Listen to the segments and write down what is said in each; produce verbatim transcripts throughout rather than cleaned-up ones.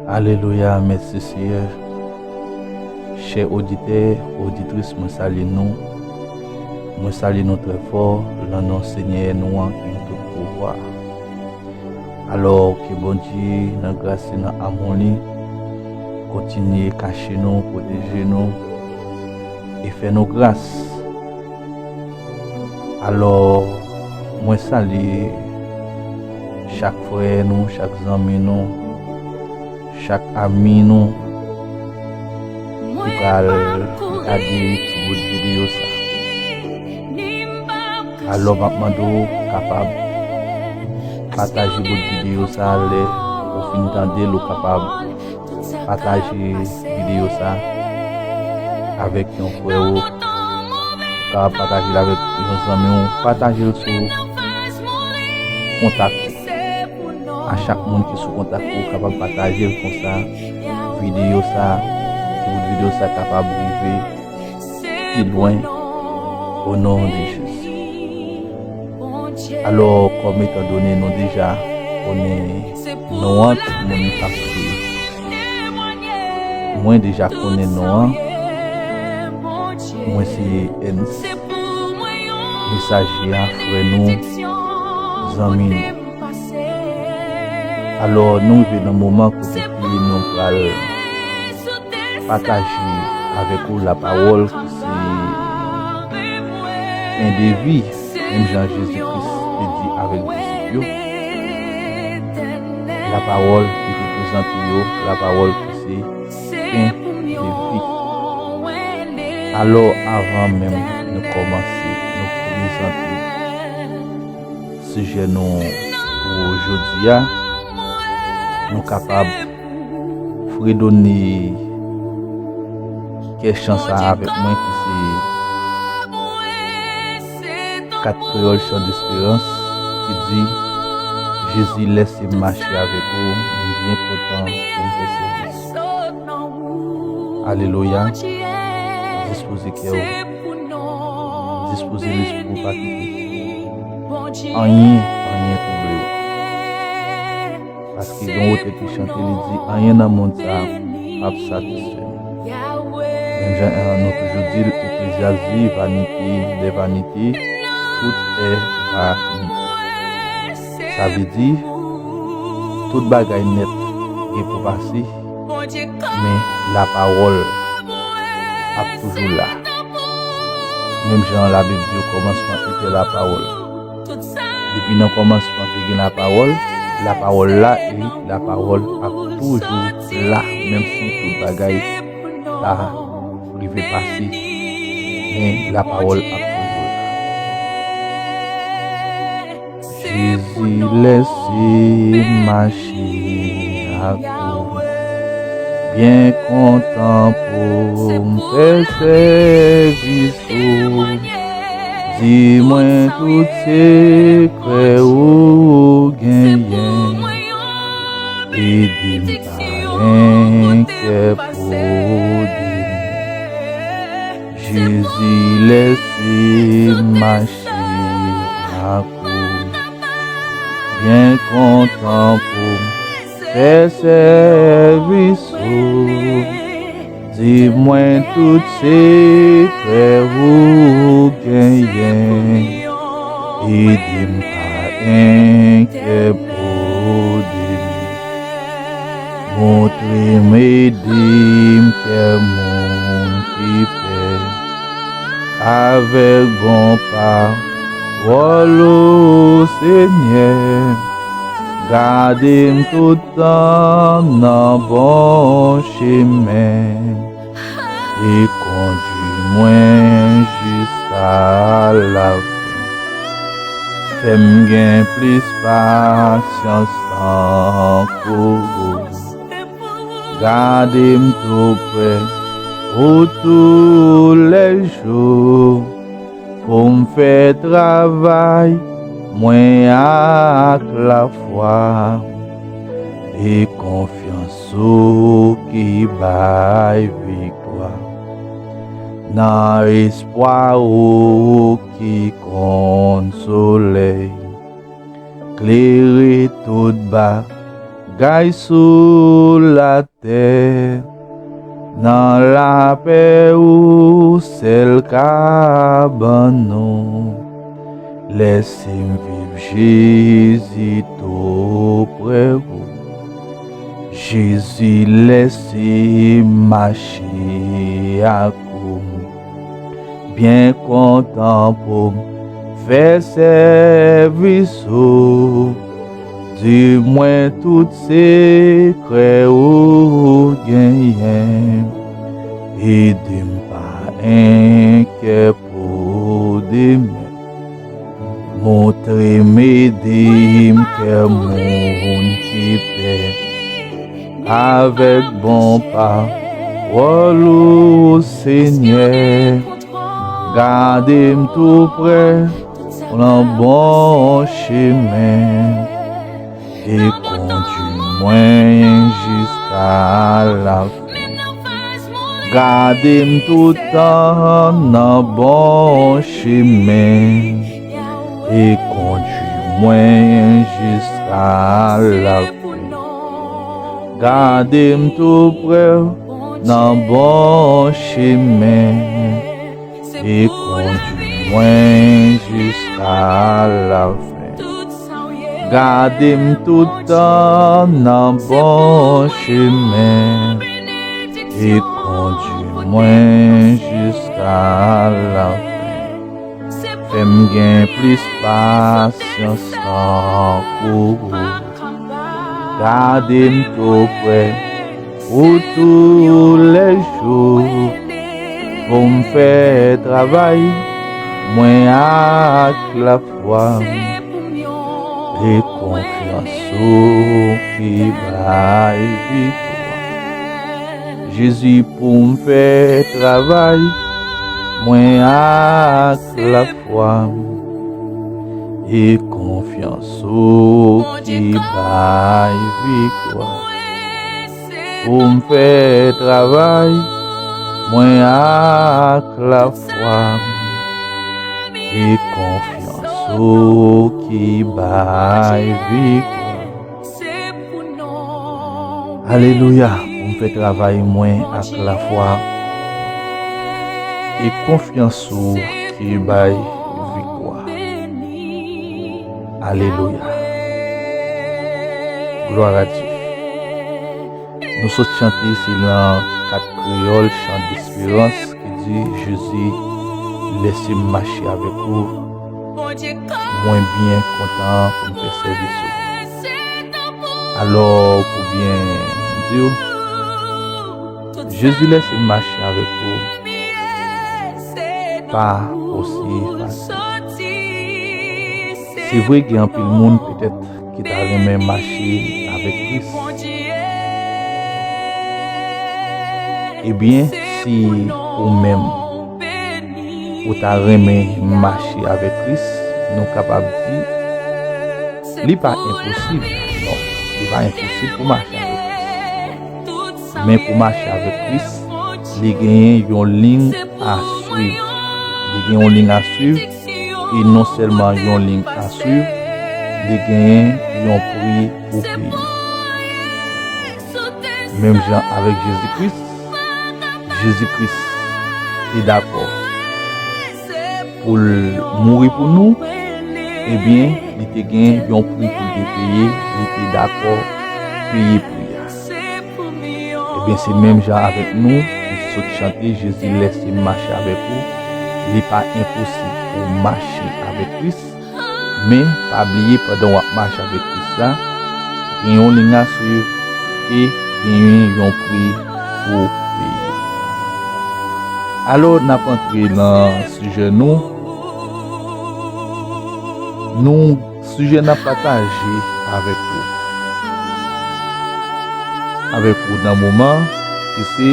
Alelouya, mèsi Seyè. Chè oditè, oditris, mwen salye nou. Mwen salye nou trè fò, lan non Senyè nou an ki gen tout pouvwa. Alò, ke Bondye, nan gras li, nan amou li, kontinye kache nou, pwoteje nou, e fè nou gras. Alò, mwen salye chak frè nou, chak zanmi nou, chak ami nou ki pral gade ti bout videyo sa. Alò, m ap mande w kapab pataje bout videyo sa lè ou fin tande l, ou kapab pataje videyo sa avèk yon frè w, ou kapab pataje l avèk yon zanmi w, pataje l sou kontak ou. A chak moun ki sou kontak ou kapab pataje l konsa, videyo sa, ti bout videyo sa kapab rive pi lwen, o non de Jezi. Alò, kòm etan done nou deja konnen non an, tout moun ap swiv. Mwen deja konnen non an. Mwen se Ernst, mesaje a, frè nou, zanmi nou. Alò, nou rive nan moman kote ke nou pral pataje avèk ou lapawòl ki se pen de vi, menm jan Jezi Kris te di avèk disip yo. Lapawòl ki te prezante yo, lapawòl ki se pen de vi. Alò, avan menm nou kòmanse, nou prezante sijè nou pou jodi a, nou kapab fredone kè chan sa avèk mwen, ki se Kat Kreyòl Chan Desperans, ki di: Jezi, lèse m mache avèk ou, m byen kontan pou m fè sèvis ou. Alelouya. Dispoze kè w. Dispoze lespri w, pa kite anyen, anyen twouble w. Paske gen yon otè ki chante, li di: anyen nan mond sa p ap satisfè m. Menm jan nou toujou di l, Eklezyas di: vanité des vanités, tout est vanité. Sa vle di, tout bagay nèt gen pou pase, men lapawòl ap toujou la. Menm jan Labib di, o kòmansman etè lapawòl. Depi nan kòmansman te gen lapawòl, lapawòl la, e lapawòl ap toujou la, menm si tout bagay ta rive pase, men lapawòl ap toujou la. Jezi, lèse m mache ak ou, byen kontan pou m fè sèvis ou. Di mwen tout sekrè ou genyen, e di m pa enkyèt pou di m. Jezi, lèse m mache ak ou, byen kontan pou m fè sèvis ou. Di mwen tout sekrè ou genyen, e di m pa enkyèt pou di m. Montre m, ede m kè moun ki pè avèk bon pawòl ou, Senyè. Gade m tout tan nan bon chemen, e kondui mwen jiska lafen. Fè m gen plis pasyans tankou ou. Gade m tou prè ou toulèjou, pou m fè travay mwen ak lafwa, e konfyans ou ki bay viktwa, nan espwa ou ki konn solèy, klere tout bagay Kay sou latè, nan lapè ou sèl ka ban nou. Lèse m viv Jezi tou prè ou. Jezi lèse m mache ak ou. Byen kontan pou m fè sèvis ou. Di mwen tout sekrè ou genyen. Ede m pa enkyè pou demen. Montre m, ede m kè moun ki pè. Avèk bon pawòl ou, Senyè, gade m tou prè nan bon chemen e kondui mwen jiska lafen. Gade m tout tan nan bon chemen e kondui mwen jiska lafen. Gade m tou prè nan bon chemen e kondui mwen jiska lafen. Gade m tout tan nan bon chemen e kondui mwen jiska lafen. Fè m gen plis pasyans tankou ou. Gade m tou prè ou toulèjou pou m fè travay mwen ak lafwa e konfyans ou ki bay viktwa. Jezi, pou m fè travay mwen ak lafwa e konfyans ou ki bay viktwa. Pou m fè travay mwen ak lafwa e konfyans ou ki bay viktwa. Alelouya, pou m fè travay mwen ak lafwa e konfyans ou ki bay viktwa. Alelouya. Glwa a Dye. Nou sot chante, se nan kat kreyòl, Chan desperans, ki di, Jezi, lèse m mache avèk ou. Mwen byen kontan pou m fè sèvis ou. Alò, pou byen di w, Jezi, lèse m mache avèk ou. Pa osi fasil. Se vre, gen anpil moun petèt ki ta renmen mache avèk Kris. Ebyen, si ou menm ou ta renmen mache avèk Kris, nou kapab di, li pa enposib, non, li pa enposib pou mache avèk Kris. Men pou mache avèk Kris, li genyen yon liy a swiv. Li gen yon liy a swiv, e non sèlman yon liy a swiv, li genyen yon pri pou peye. Menm jan avèk Jezi Kris, Jezi Kris te dakò pou l mouri pou nou, ebyen, li te gen yon pri pou l te peye, li te dakò peye pri a. Ebyen, se menm jan avèk nou, nou sot chante, Jezi, lèse m mache avèk ou. Li pa enposib pou w mache avèk Kris, men pa bliye, pandan w ap mache avèk Kris la, gen yon liy a swiv e gen yon pri pou peye. Alò, n ap antre nan sijè nou. Nou, sijè n ap pataje avèk ou, avèk ou nan moman, ki se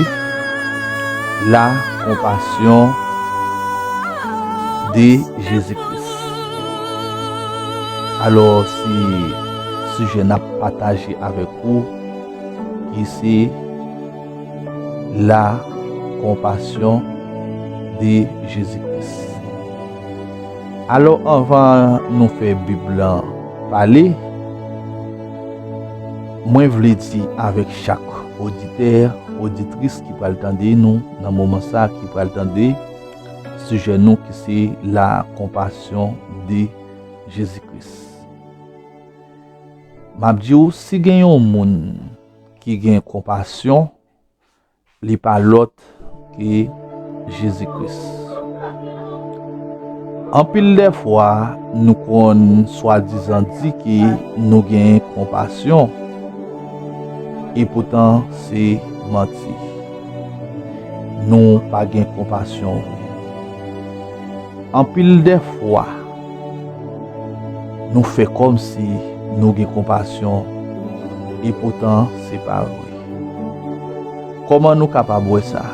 la compassion de Jésus-Christ. Alò, se sijè n ap pataje avèk ou, ki se la compassion de Jésus-Christ. Alò, anvan nou fè Bib lan pale, Mwen vle di avèk chak oditè, oditris ki pral tande nou nan moman sa, ki pral tande sijè nou ki se la compassion de Jezi Kris. M ap di w, si gen yon moun ki gen konpasyon, li pa lòt ke Jezi Kris. Anpil dè fwa, nou konn swadizan di ke nou gen konpasyon, epoutan se manti. Nou pa gen konpasyon vre. Anpil dè fwa, nou fè kòmsi nou gen konpasyon, epoutan se pa vre. Kòman nou kapab wè sa?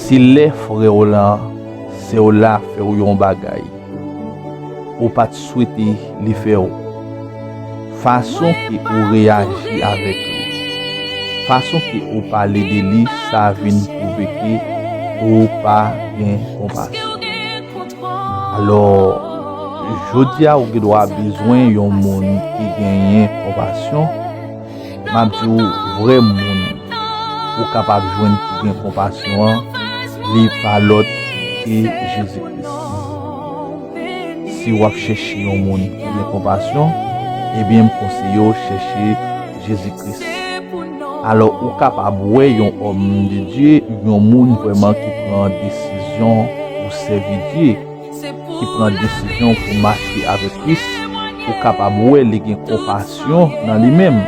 Si lè frè w lan, sè w la fè w yon bagay, ou pa t swete li fè w, fason ke ou reyaji avèk li, fason ke ou pale de li, sa vin pwouve ke ou pa gen konpasyon. Alò, jodi a, ou gen dwa bezwen yon moun ki genyen konpasyon. M ap di w, vrè moun ou kapab jwenn ki gen konpasyon an, li pa lòt ke Jezi Kris. Si w ap chèche yon moun ki gen konpasyon, ebyen, m konseye w chèche Jezi Kris. Alò, ou kapab wè yon òm de Dye, yon moun vrèman ki pran desizyon pou sèvi Dye, ki pran desizyon pou mache avèk Kris, ou kapab wè li gen konpasyon nan li menm.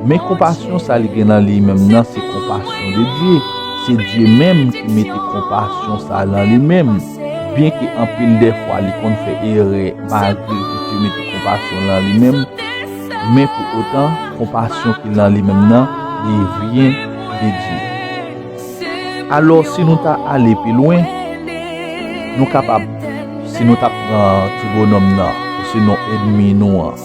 Men konpasyon sa li gen nan li menm nan, se konpasyon de Dye. Se Dye menm ki mete konpasyon sa nan li menm. Byenke anpil dè fwa li konn fè erè, malgre Dye mete konpasyon nan li menm, men pou otan, konpasyon ki nan li menm nan, li vyen de Dye. Alò, si nou ta ale pi lwen, nou kapab, si nou ta pran ti bonòm nan, osinon ènmi nou an,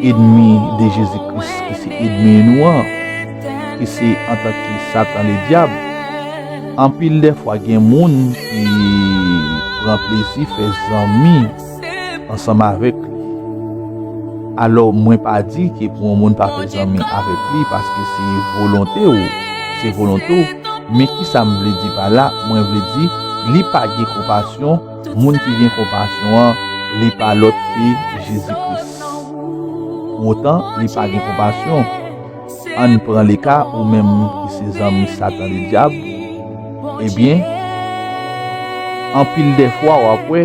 ènmi de Jezi Kris, ki se ènmi nou an, ki se antanke Satan Ledyab, anpil dè fwa gen moun ki pran plezi fè zanmi ansanm avèk li. Alò, mwen pa di ke pou yon moun pa fè zanmi avèk li, paske se volonte w, se volonte w. Men kisa m vle di pa la? Mwen vle di, li pa gen konpasyon. Moun ki gen konpasyon an, li pa lòt ke Jezi Kris. Pou otan, li pa gen konpasyon. Ann pran leka ou menm ki se zanmi Satan Ledyab, ebyen, anpil dè fwa w ap wè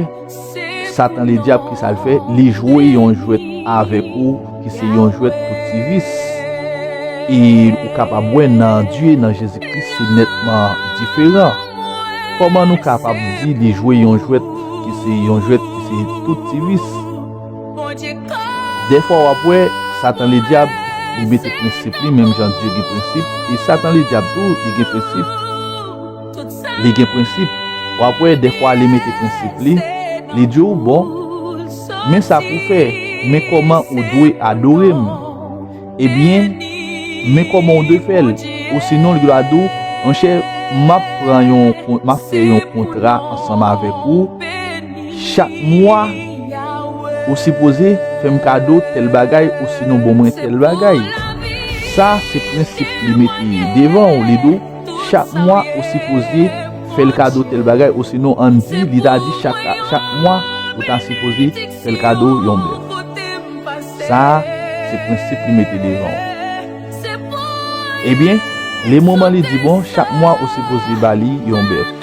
Satan Ledyab, ki sa l fè? Li jwe yon jwèt avèk ou ki se yon jwèt pou ti vis. E ou kapab wè nan Dye, nan Jezi Kris, se nètman diferan. Kòman nou kapab di li jwe yon jwèt ki se yon jwèt ki se tout ti vis? Dèfwa w ap wè Satan Ledyab, li mete prensip li, menm jan Dye gen prensip, e Satan Ledyab tou, li gen prensip. Li gen prensip. W ap wè, dèfwa li mete prensip li, li di w, bon, men sa pou fè, men kòman ou dwe adore m. Ebyen, men kòman w dwe fè l. Osinon, li dwa di w, monchè, m ap pran yon kon-, m ap fè yon kontra ansanm avèk ou. Chak mwa, ou sipoze fè m kado tèl bagay, osinon ban mwen tèl bagay. Sa, se prensip li mete devan w, li di w, chak mwa, ou sipoze fè l kado tèl bagay, osinon, ann di, li ta di chak, chak mwa, ou ta sipoze fè l kado yon bèf. Sa a, se prensip li mete devan w. Ebyen, lemoman li di, bon, chak mwa ou sipoze ba li yon bèf.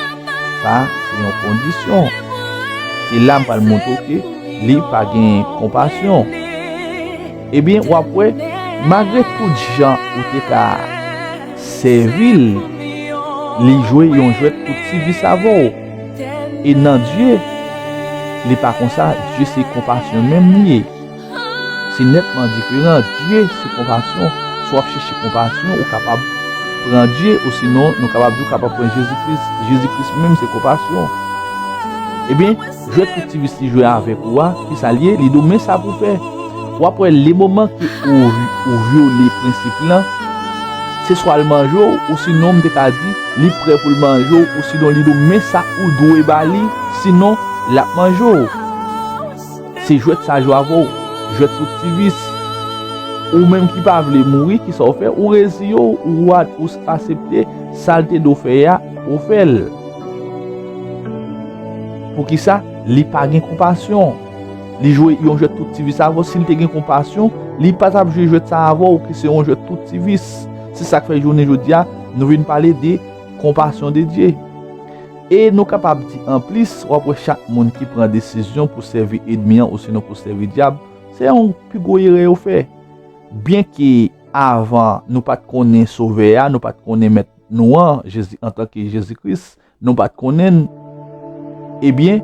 Sa a, se yon kondisyon. Se la m pral montre w ke li pa gen konpasyon. Ebyen, w ap wè, malgre tout jan ou te ka sèvi l, li jwe yon jwèt pou ti vis avè w. E nan Dye, li pa konsa. Dye se konpasyon menm li ye. Se nètman diferan. Dye se konpasyon. Si w ap chèche konpasyon, ou kapab pran Dye, osinon, nou kapab di w kapab pran Jezi Kris. Jezi Kris menm se konpasyon. Ebyen, jwèt pou ti vis li jwe avèk ou a, kisa l ye? Li di w, men sa pou fè. W ap wè, lemoman ke ou, ou vyole prensip lan, se swa l manje w, osinon, m te ka di, li prè pou l manje w, osinon, li di w, men sa ou dwe ba li, sinon, l ap manje w. Se jwèt sa jwe avè w, jwèt pou ti vis. Ou menm ki pa vle mouri, kisa w fè? Ou reziye w, ou, ou aksepte sa l te di w fè a, ou fè l. Poukisa? Li pa gen konpasyon. Li jwe yon jwèt tout ti vis avè w. Si l te gen konpasyon, li pa t ap jwe jwèt sa avè w, ki se yon jwèt tout ti vis. Se sa k fè jounen jodi a, nou vin pale de konpasyon de Dye. E nou kapab di anplis, w ap wè chak moun ki pran desizyon pou sèvi ènmi an osinon pou sèvi dyab, se yon pi gwo erè yo fè. Byenke avan nou pa t konnen Sovè a, nou pa t konnen Mèt nou an, Jezi, antanke Jezi Kris, nou pa t konnen l, ebyen,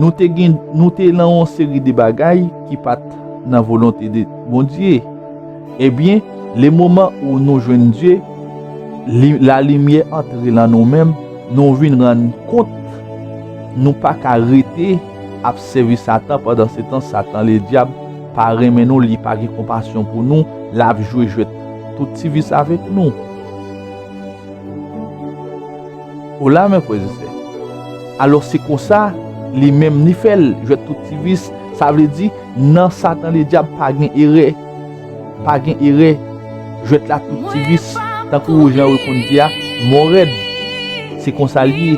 nou te gen, nou te nan yon seri de bagay ki pa t nan volonte de Bondye. Ebyen, le moman où nou jwenn Dye, li, lalimyè antre lan nou menm, nou vin rann kont nou pa ka rete ap sèvi Satan. Pandan se tan, Satan, ledyab, pa renmen nou, li pa gen konpasyon pou nou, l ap jwe jwèt tout ti vis avèk nou. Ou la, men frè e sè. Alò, se konsa, li menm, li fè l, jwèt tout ti vis. Sa vle di, nan Satan, ledyab, pa gen erè. Pa gen erè. Jwèt la tout ti vis, tankou jan yo konn di a, mò rèd. Se konsa l ye.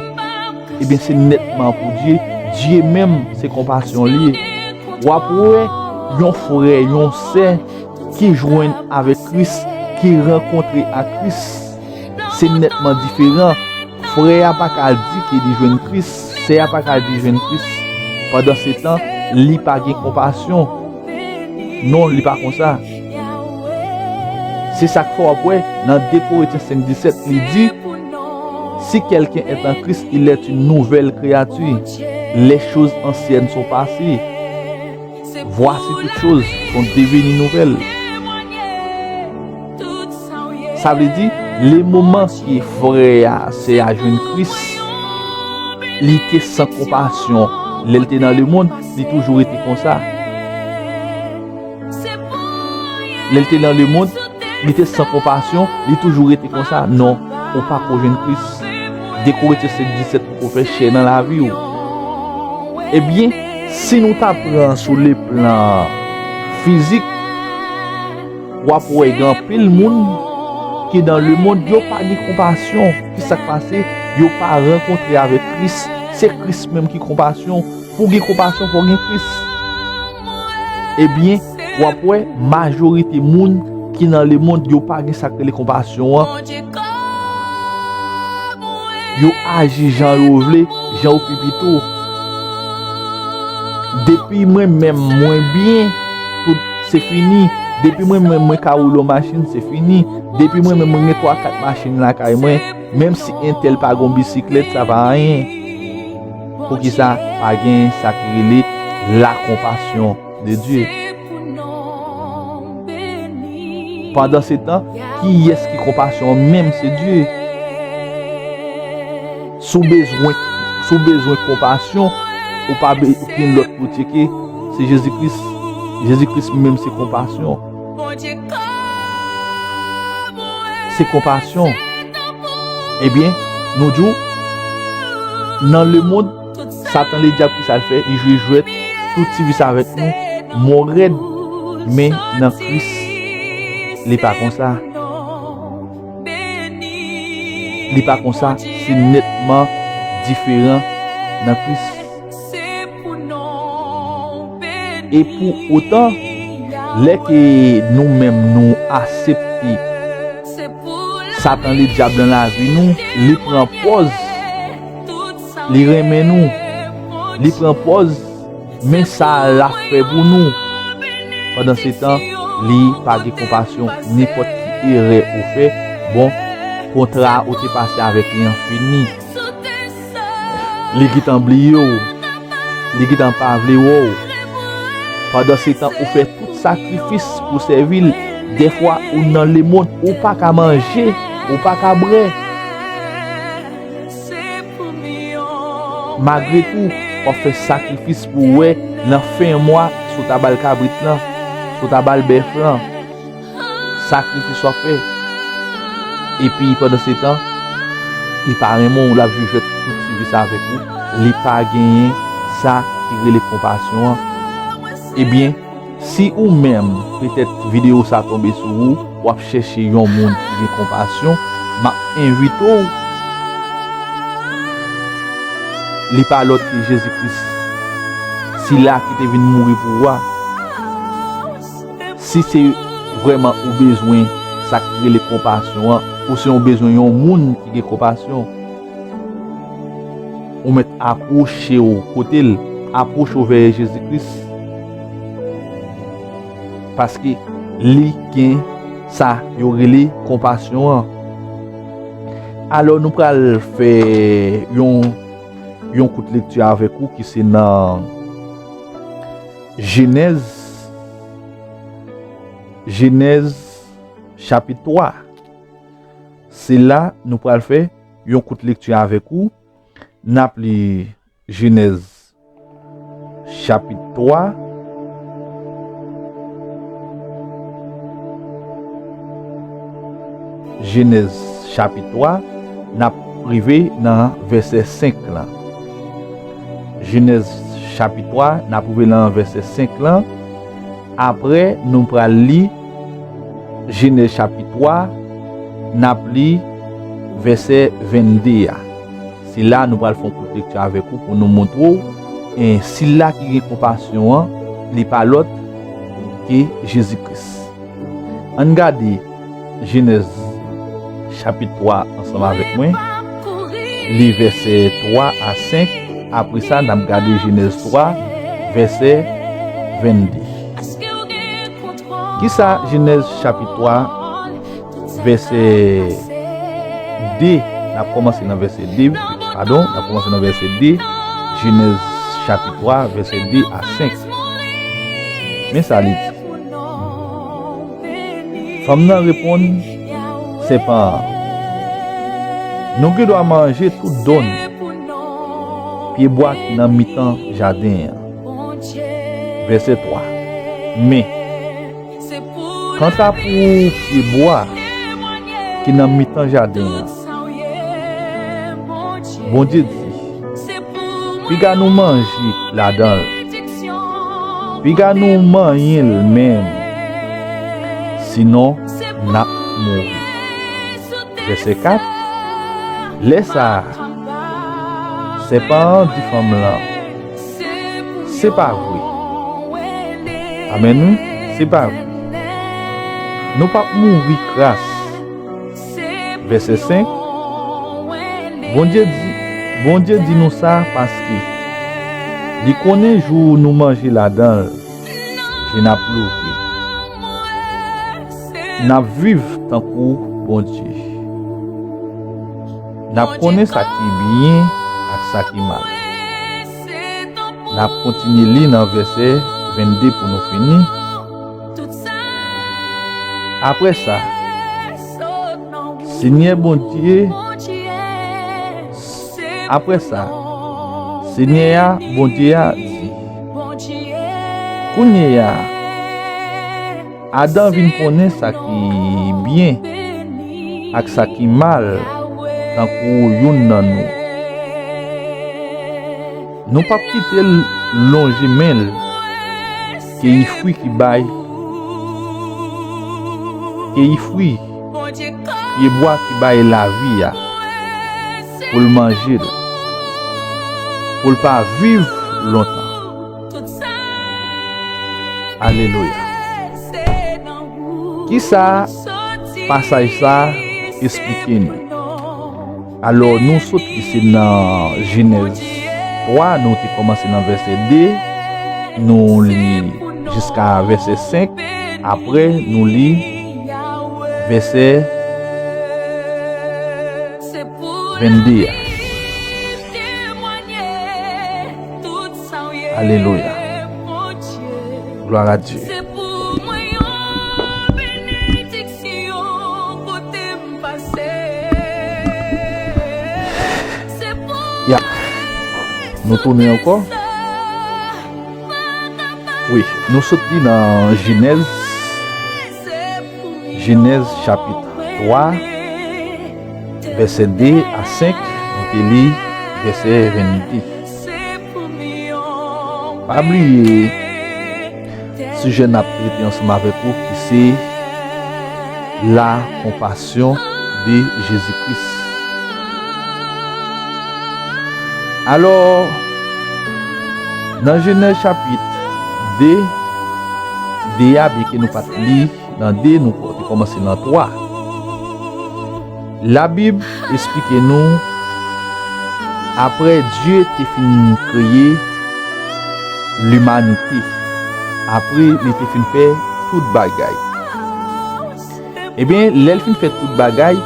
Ebyen, se nètman pou Dye. Dye menm, se konpasyon li ye. W ap wè yon frè, yon sè ki jwenn avèk Kris, ki rankontre ak Kris, se nètman diferan. Frè a pa ka di ke li jwenn Kris, sè a pa ka di jwenn Kris. Pandan se tan, li pa gen konpasyon. Non, li pa konsa. Se sa k fè w ap wè nan de Korentyen senk disèt, li di, Si quelqu'un est en Christ, il est une nouvelle créature. Les choses anciennes sont passées. Voici toutes choses sont devenues nouvelles. Sa vle di, le moman ke frè a, sè a jwenn Kris, li te san konpasyon. Lè l te nan lemonn, li toujou rete konsa. Lè l te nan lemonn, li te san konpasyon, li toujou rete konsa. Non, ou pa ko jwenn Kris. De Korentyen senk disèt poko fè chè nan lavi w. Ebyen, si nou ta pran sou le plan fizik, w ap wè gen anpil moun ki nan lemonn, yo pa gen konpasyon. Ki sa k pase? Yo pa rankontre avèk Kris. Se Kris menm ki konpasyon. Pou w gen konpasyon, fò w gen Kris. Ebyen, w ap wè, majorite moun ki nan lemonn, yo pa gen sa k rele konpasyon an. Yo aji jan yo vle, jan yo pi pito. Depi mwen menm, mwen byen, tout se fini. Depi mwen menm, mwen ka woule yon machin, se fini. Depi mwen menm, mwen gen twa, kat machin lakay mwen, menm si entèl pa gen yon bisiklèt, sa pa anyen. Poukisa? Pa gen sa ki rele la compassion de Dieu. Pandan se tan, kiyès ki konpasyon an menm? Se Dye. Si w bezwen, si w bezwen konpasyon, ou pa be-, ou gen lòt pou tcheke, se Jezi Kris. Jezi Kris menm se konpasyon. Se konpasyon. Ebyen, nou di w, nan lemonn, Satan ledyab, ki sa l fè? Li jwe jwèt, tout ti vis avèk nou, mò rèd. Men nan Kris, li pa konsa. Li pa konsa, se nètman diferan nan Kris. E pou otan, lè ke nou menm nou aksepte Satan ledyab nan lavi nou, li pran pòz li renmen nou, li pran pòz, men sa l ap fè pou nou. Pandan se tan, li pa gen konpasyon. Nenpòt ki erè ou fè, bon, kontra ou te pase avèk li an fini. Li gentan bliye w. Li gentan pa vle wè w. Pandan se tan, ou fè tout sakrifis pou sèvi l. Dèfwa, ou nan lemonn, ou pa ka manje, ou pa ka bwè. Malgre tou, w ap fè sakrifis pou w wè nan fen mwa, si w ta ba l kabrit lan, si w ta ba l bèf lan. Sakrifis w ap fè. Epi pandan se tan, li pa renmen w, l ap jwe jwèt tout ti vis avèk ou. Li pa genyen sa ki rele konpasyon an. Ebyen, Si ou menm, petèt videyo sa tonbe sou ou, w ap chèche yon moun ki gen konpasyon, m ap envite w li pa lòt ke Jezi Kris, sila ki te vin mouri pou ou a. Si se vrèman ou bezwen sa ki rele konpasyon an, ou se yon bezwen yon moun ki gen konpasyon, ou mèt apwoche w kote l, apwoche w vè Jezi Kris. Paske li gen sa yo rele konpasyon an. Alò, nou pral fè yon, yon kout lekti avèk ou ki se nan Jenèz, Jenèz chapit twa. Se la nou pral fè yon kout lekti avèk ou. N ap li Jenèz chapit twa. Jenèz chapit twa, n ap rive nan vèsè senk lan. Jenèz chapit twa, n ap rive nan vèsè senk lan. Apre, nou pral li Jenèz chapit twa, n ap li vèsè vennde a. Se la nou pral fè yon kout lekti avèk ou pou nou montre w, e sila ki gen konpasyon an, li pa lòt ke Jezi Kris. Ann gade Jenèz chapit twa ansanm avèk mwen. Li vèsè twa a senk. Apre sa, n ap gade Jenèz twa, vèsè vennde. Kisa Jenèz chapit twa, vèsè de, n ap kòmanse nan vèsè de, padon, n ap kòmanse nan vèsè de, Jenèz chapit twa, vèsè de a senk. Men sa li di. Fanm nan reponn sèpan an, nou gendwa manje tout donn pyebwa ki nan mitan jaden an. Vèsè twa. Men, kanta pou pyebwa ki nan mitan jaden an, Bondye di, piga nou manje ladan l, piga nou manyen l menm, sinon n ap mouri. Vèsè kat. Lè sa a, sèpan an di fanm lan, se pa vre. Amèn, wi, se pa vre. Nou p ap mouri kras. Vèsè senk. Bondye di, Bondye di nou sa paske li konnen jou nou manje ladan l, je n ap louvri. N ap viv tankou Bondye. N ap konnen sa ki byen ak sa ki mal. N ap kontinye li nan vèsè vennde pou nou fini. Apre sa, Senyè Bondye, apre sa, Senyè a, Bondye a, di, kounye a, Adan vin konnen sa ki byen ak sa ki mal tankou youn nan nou. Nou p ap kite l lonje men l, keyi fwi ki bay, keyi fwi pyebwa ki bay lavi a, pou l manje l, pou l pa viv lontan. Alelouya. Kisa pasaj sa a esplike nou? Alò, nou sot li se nan Jenèz twa, nou te kòmanse nan vèsè de, nou li jiska vèsè senk, apre nou li vèsè vennde a. Alelouya. Glwa a Dye. Ya. Nou tounen ankò. Wi, nou sot li nan Jenèz. Jenèz chapit twa, vèsè de a senk, nou te li vèsè vennde. Pa bliye, sijè n ap trete ansanm avèk ou ki se la konpasyon de Jezi Kris. Alò, nan Jenèz chapit de, de a, byenke nou pa t li nan de, nou te kòmanse nan twa. Labib esplike nou, apre Dye te fin kreye limanite, apre li te fin fè tout bagay, ebyen, lè l fin fè tout bagay,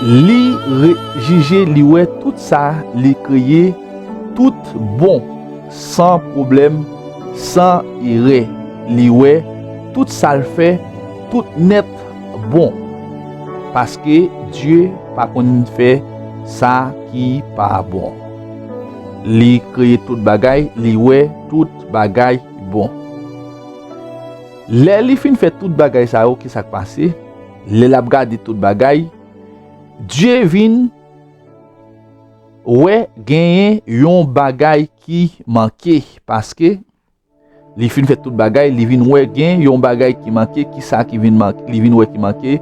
li re- jije, li wè tout sa li kreye, tout bon, san pwoblèm, san erè. Li wè tout sa l fè, tout nèt bon. Paske Dye pa konn fè sa ki pa bon. Li kreye tout bagay, li wè tout bagay bon. Lè li fin fè tout bagay sa yo, ki sa k pase? Lè l ap gade tout bagay, Dye vin wè genyen yon bagay ki manke, paske li fin fè tout bagay, li vin wè gen yon bagay ki manke. Ki sa ki vin manke? Li vin wè ki manke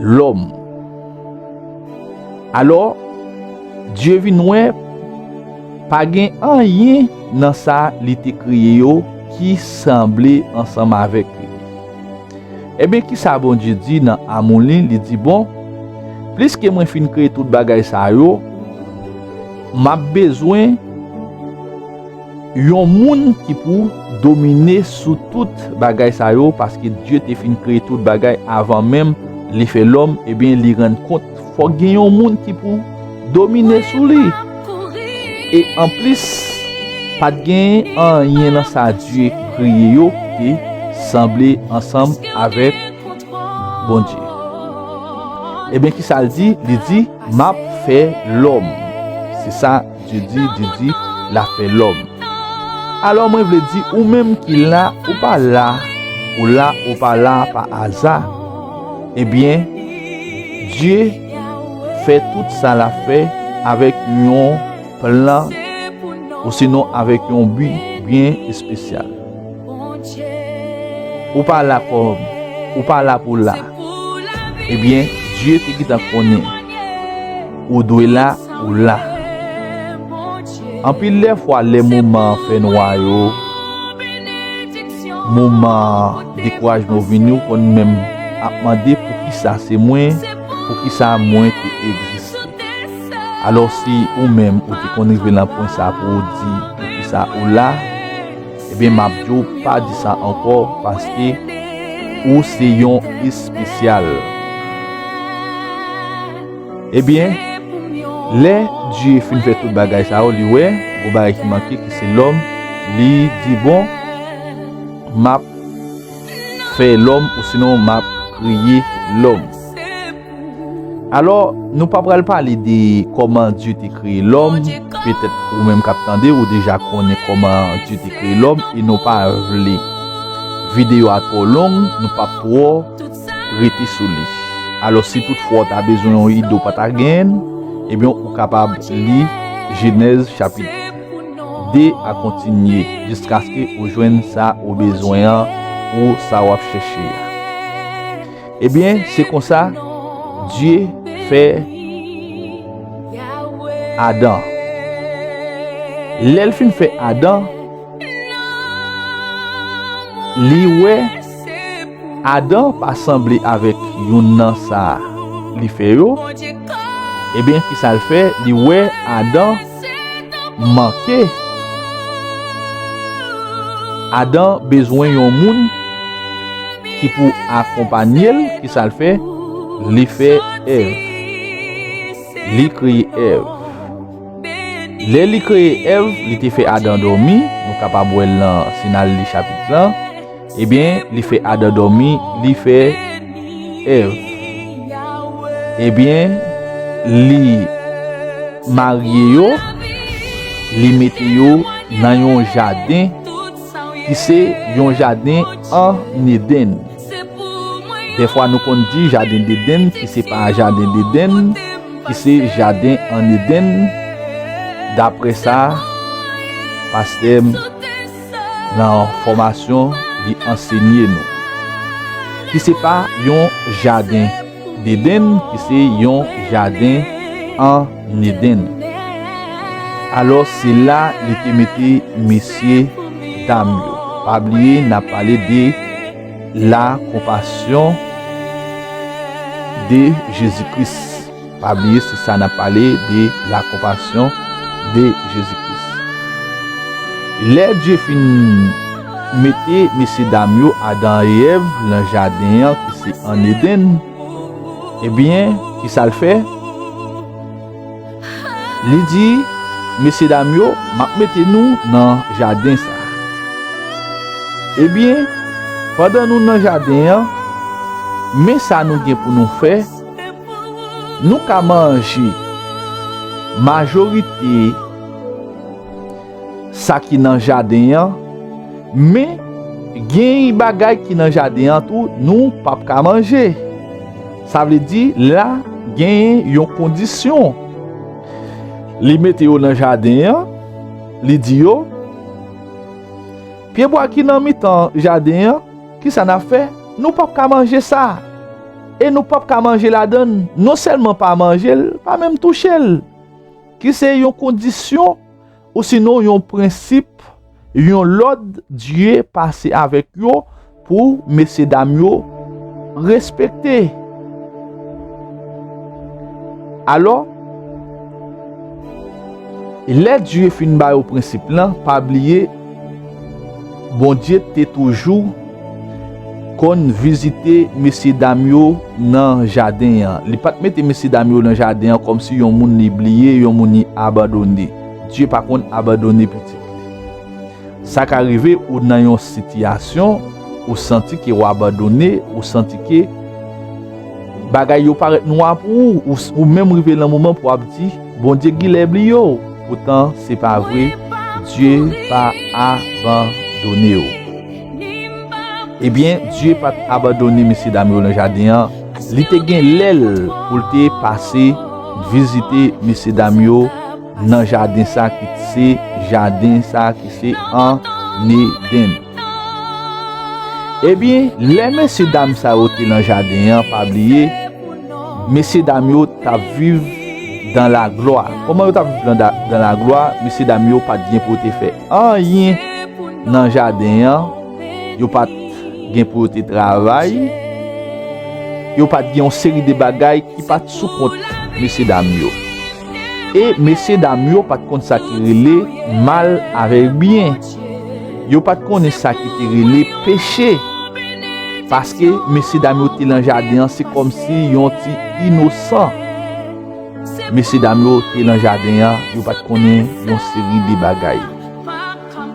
lòm. Alò, Dye vin wè pa gen anyen nan sa li te kreye yo ki sanble ansanm avèk li. Ebyen, ki sa Bondye di nan amou li? Li di, bon, pliske mwen fin kreye tout bagay sa yo, m ap bezwen yon moun ki pou domine sou tout bagay sa yo, paske Dye te fin kreye tout bagay avan menm li fè lòm. Ebyen, li rann kont fòk gen yon moun ki pou domine sou li. E anplis, pa t gen anyen nan sa Dye kreye yo ki te sanble ansanm avèk Bondye. Ebyen, ki sa l di? Li di, m ap fè lòm. Se sa Dye di, Dye di, l ap fè lòm. Alò, mwen vle di, ou menm ki la, ou pa la, ou la, ou pa la pa aza. Ebyen, Dye fè tout sa l ap fè avèk yon plan, osinon avèk yon bi byen espesyal. Ou pa la kòm, ou pa la pou la. Ebyen, Dye te gentan konnen ou dwe la, ou la. Anpil lè fwa, lè moman fènwa yo, moman dekourajman yo vini, ou konn menm ap mande, poukisa se mwen? Poukisa mwen te egziste? Alò, si ou menm ou te konn rive nan pwen sa pou w di poukisa ou la, ebyen, m ap di w pa di sa ankò, paske ou se yon espesyal. Ebyen, lè Dye fin fè tout bagay sa yo, li wè gon bagay ki manke, ki se lòm. Li di, bon, m ap fè lòm, osinon m ap kreye lòm. Alò, nou pa pral pale de kòman Dye te kreye lòm. Petèt ou menm k ap tande, ou deja konnen kòman Dye te kreye lòm, e nou pa vle videyo a twò long, nou p ap twò rete sou li. Alò, si toutfwa w ta bezwen yon ide, w pa ta genyen l, ebyen, ou kapab li Jenèz chapit de a kontinye, jiskaske ou jwenn sa ou bezwen an, ou sa w ap chèche a. Ebyen, se konsa, Dye fè Adan. Lè l fin fè Adan, li wè Adan pa sanble avèk youn nan sa li fè yo. Ebyen, ki sa l fè? Li wè Adan manke. Adan bezwen yon moun ki pou akonpanye l. Ki sa l fè? Li fè Èv. Li kreye Èv. Lè li kreye Èv, li te fè Adan dòmi. Nou kapab wè l nan, si n al li chapit lan. Ebyen, li fè Adan dòmi, li fè Èv. Ebyen, li marye yo, li mete yo nan yon jaden ki se yon jaden ann Edenn. Dèfwa nou konn di jaden Edenn, ki se pa jaden Edenn, ki se jaden ann Edenn, daprè sa pastè m nan fòmasyon li ansenye nou, ki se pa yon jaden Deden, ki se yon jaden an Eden. Alò, se la li te mete mesye dam yo. Pa bliye, n ap pale de la compassion de Jezi Kris. Pa bliye, se sa n ap pale de la compassion de Jezi Kris. Lè Dye fin mete mesye dam yo, Adan e Èv, nan jaden an ki se an Eden, ebyen, ki sa l fè? Li di, mesye dam yo, m ap mete nou nan jaden sa. Ebyen, pandan nou nan jaden an, men sa nou gen pou nou fè, nou ka manje majorite sa ki nan jaden an, men gen bagay ki nan jaden an tou, nou p ap ka manje. Sa vle di, la, genyen yon kondisyon. Li mete yo nan jaden an, li di yo, pyebwa ki nan mitan jaden an, ki sa n ap fè? Nou p ap ka manje sa. E nou p ap ka manje ladan l. Non sèlman pa manje l, pa menm touche l. Ki se yon kondisyon, ou sinon yon prensip, yon lòd Dye pase avèk yo pou mesye dam yo respekte. Alò, lè Dye fin ba yo prensip lan, pa bliye, Bondye te toujou konn vizite mesye dam yo nan jaden an. Li pa t mete mesye dam yo nan jaden an kòmsi yon moun li bliye, yon moun li abandone. Dye pa konn abandone pitit li. Sa ka rive ou nan yon sitiyasyon, ou santi ke w abandone, ou santi ke bagay yo parèt nwa pou ou, ou, ou menm rive nan moman pou w ap di, Bondye genlè bliye w. Poutan, se pa vre, Dye pa abandone w. Ebyen, Dye pa t abandone mesye dam yo nan jaden an. Li te gen lè l pou l te pase vizite mesye dam yo nan jaden sa ki se jaden sa ki se an Eden. Ebyen, lè mesye dam sa yo te nan jaden an, pa bliye, mesye dam yo t ap viv dan laglwa. Kòman yo t ap viv dan, dan laglwa? Mesye dam yo pa t gen pou yo te fè anyen nan jaden an, yo pa t gen pou yo te travay, yo pa t gen yon seri de bagay ki pa t sou kont mesye dam yo. E mesye dam yo pa t konn sa ki rele mal avèk byen. Yo pa t konnen sa ki te rele peche. Paske mesye dam yo te nan jaden an, se kòmsi yon ti inosan. Mesye dam yo te nan jaden an, yo pa t konnen yon seri de bagay.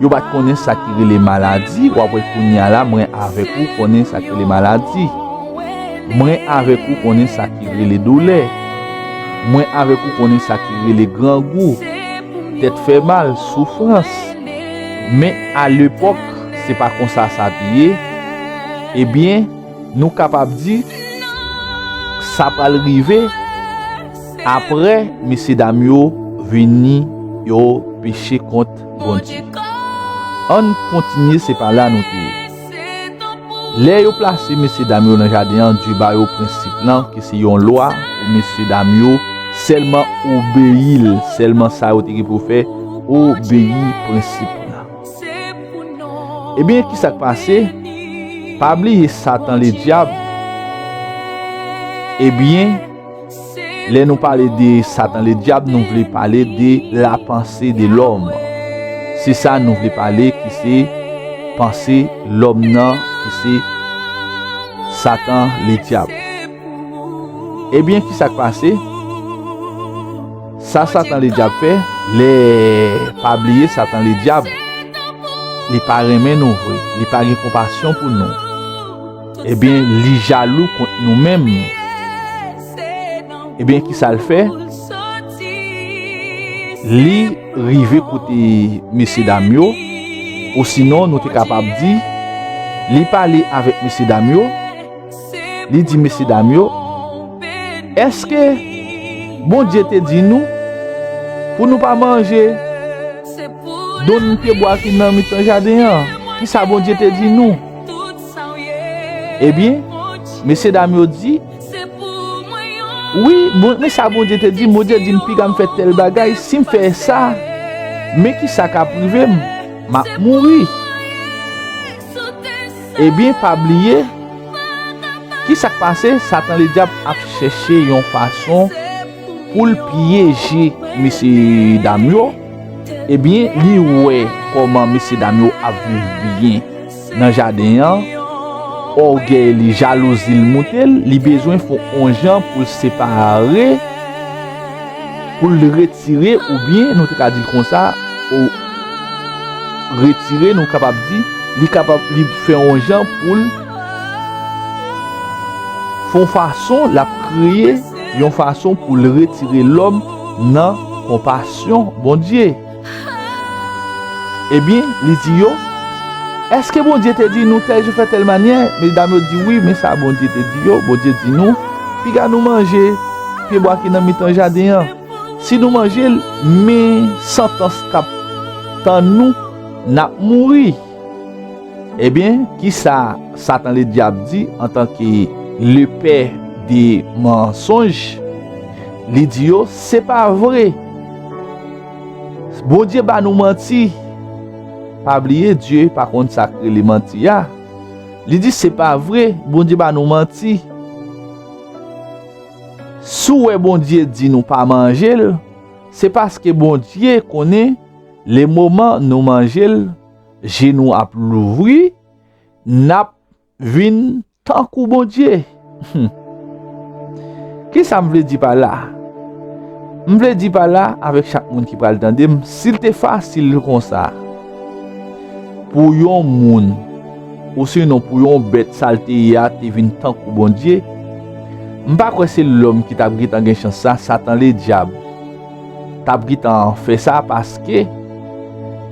Yo pa t konnen sa ki rele maladi. W ap wè kounye a la, mwen avèk ou konnen sa ki rele maladi. Mwen avèk ou konnen sa ki rele doulè. Mwen avèk ou konnen sa ki rele grangou, tèt fè mal, soufrans. Men alepòk, se pa konsa sa te ye. Ebyen, nou kapab di, sa pral rive apre mesye dam yo vini, yo peche kont Bondye. Ann kontinye, se pa la nou te ye. Lè yo plase mesye dam yo nan jaden an, Dye ba yo prensip lan, ki se yon lwa pou mesye dam yo sèlman obeyi l, sèlman sa yo te gen pou yo fè, obeyi prensip lan. Ebyen, ki sa k pase? Pa bliye Satan Ledyab. Ebyen, lè nou pale de Satan Ledyab, nou vle pale de la pensée de l'homme. Se sa nou vle pale, ki se panse lòm nan, ki se Satan Ledyab. Ebyen, ki sa k pase? Sa Satan Ledyab fè, lè, pa bliye, Satan Ledyab, li pa renmen nou vre, li pa gen konpasyon pou nou. Ebyen, li jalou kont nou menm. Ebyen, ki sa l fè? Li rive kote mesye dam yo, osinon nou te kapab di, li pale avèk mesye dam yo, li di mesye dam yo, èske Bondye te di nou pou nou pa manje donn pyebwa ki nan mitan jaden an? Kisa Bondye te di nou? Ebyen, mesye dam yo di, wi, bon, men sa Bondye te di, Bondye di m piga m fè tèl bagay, si m fè sa, men kisa k ap rive m? M ap mouri. Ebyen, pa bliye, kisa k pase? Satan Ledyab ap chèche yon fason pou l pyeje mesye dam yo. Ebyen, li wè kòman mesye dam yo ap viv byen nan jaden an. Ògèy li, jalouzi l moute l, li bezwen fè yon jan pou l separe, pou l retire, oubyen nou te ka di l konsa, ou retire, nou kapab di, li kapab, li fè yon jan pou l fè yon fason, l ap kreye yon fason pou l retire lòm nan konpasyon Bondye. Ebyen, li di yo, èske Bondye te di nou tèl jou fè tèl manyè? Medam yo di wi, men sa Bondye te di yo, Bondye di nou, piga nou manje pyebwa ki nan mitan jaden an. Si nou manje l, men santans k ap tann nou, n ap mouri. Ebyen, kisa Satan Ledyab di antanke lepè de mansonj? Li di yo, se pa vre. Bondye ba nou manti. Pa bliye, Dye pa konn sa k rele manti a. Li di, se pa vre, Bondye ba nou manti. Si w wè Bondye di nou pa manje l, se paske Bondye konnen le moman nou manje l, je nou ap louvri, n ap vin tankou Bondye. Kisa m vle di pa la? M vle di pa la avèk chak moun ki pral tande m, si l te fasil konsa pou yon moun, osinon pou yon bèt sa l te ye a te vin tankou Bondye, m pa kwè se lòm ki t ap gentan gen chans sa, Satan Ledyab t ap gentan fè sa, paske